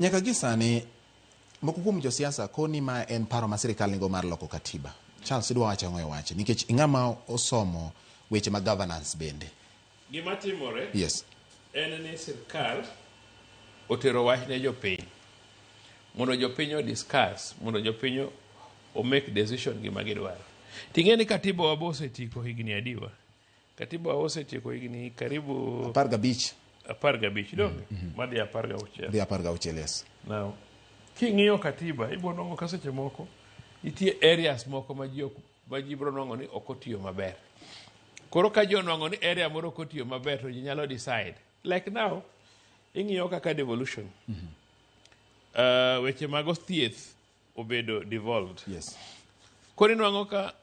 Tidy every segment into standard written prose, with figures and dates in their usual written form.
Nyaka gi sani, moko kuom josiasa koni ma en paro ma sirikal nigo mar loko katiba. Charles, idwa wacho ang'o e wache? Nikech ing'ama osomo weche mag governance bende. Gima timore en ni sirkal otero wach ne jopiny mondo jopiny o discuss, mondo jopiny o make decision gima gidwaro. Ting'e ni katiba wa be osetieko higni adiwa? Katiba wa osetieko higni karibu 15. 15, donge? Madhi 16. Dhi 16, yes. Now, king'iyo katiba, ibiro nwang'o ka seche moko nitie areas moko ma ji ok ma ji biro nwang'o ni ok otiyo maber. Koro ka ji onwang'o ni area moro ok otiyo maber to ji nyalo decide. Like now, ing'iyo kaka devolution. Weche mag thieth obedo devolved. Koro inwang'o ka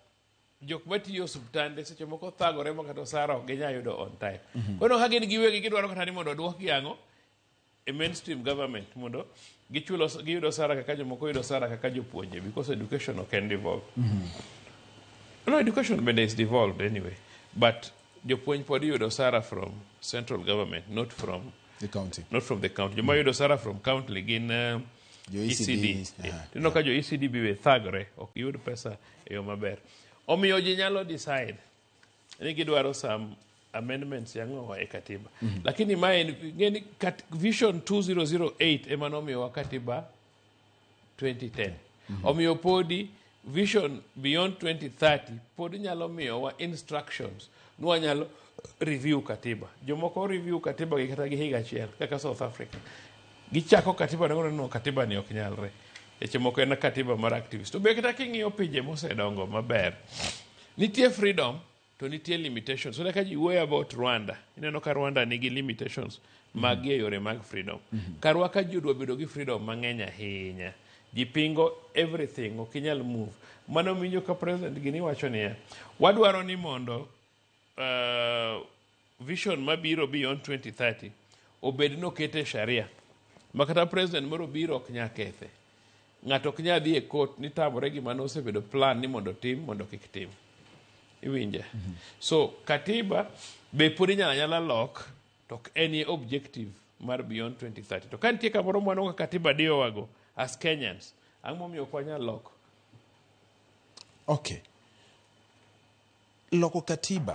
jok matiyo osuptande seche moko thagore ma kata osara ok ginyal yudo on time. Koro ka gin giwegi gidwaro kata ni mondo oduokgi ang'o e mainstream government mondo gichulo giyudo osara kaka jomoko yudo osara kaka jopuonje, because education ok en devolved. No, education bende is devolved anyway, but jopuonj pod yudo osara from central government, not from the county. Not from the county. Joma yudo osara from county gin Jo ECD. ECD. Ineno ka jo ECD be thagore, ok giyud pesa e yo maber. Omiyo ji nyalo decide ni gidwaro some amendments yang'owa e katiba. Lakini ma en ng'eni Vision 2008 ema nomiyowa katiba 2010. Omiyo podi Vision Beyond 2030 pod nyalo miyowa instructions ni wanyalo review katiba. Jomoko review katiba gi kata gi higa achiel kaka South Africa. Gichako katiba ne no katiba ni ok nyalre. Seche moko en katiba mar activist. To be kata king'iyo pinje mosedongo maber, nitie freedom to nitie limitations. So ka ji wuoyo about Rwanda, ineno ka Rwanda nigi limitations mag e yore mag freedom. Karwa ka ji odwa bedo gi freedom mang'eny ahinya, ji pingo everything, ok inyal move. Mano winjo ka president gini wacho niya, wadwaro ni mondo vision mabiro beyond 2030 obed nokete sharia ma kata president moro biro ok nyal kethe. Ng'ato ok nyal dhi e court ni tamore gima nosebedo plan ni mondo tim mondo kik tim. Iwinje? So katiba be pod inyalo anyala lok to ok en ye objective mar beyond 2030. To ka nitie kamoro mwaneno ka katiba diyowago as Kenyans, ang'o momiyo ok wanyal loko? Okay. Loko katiba.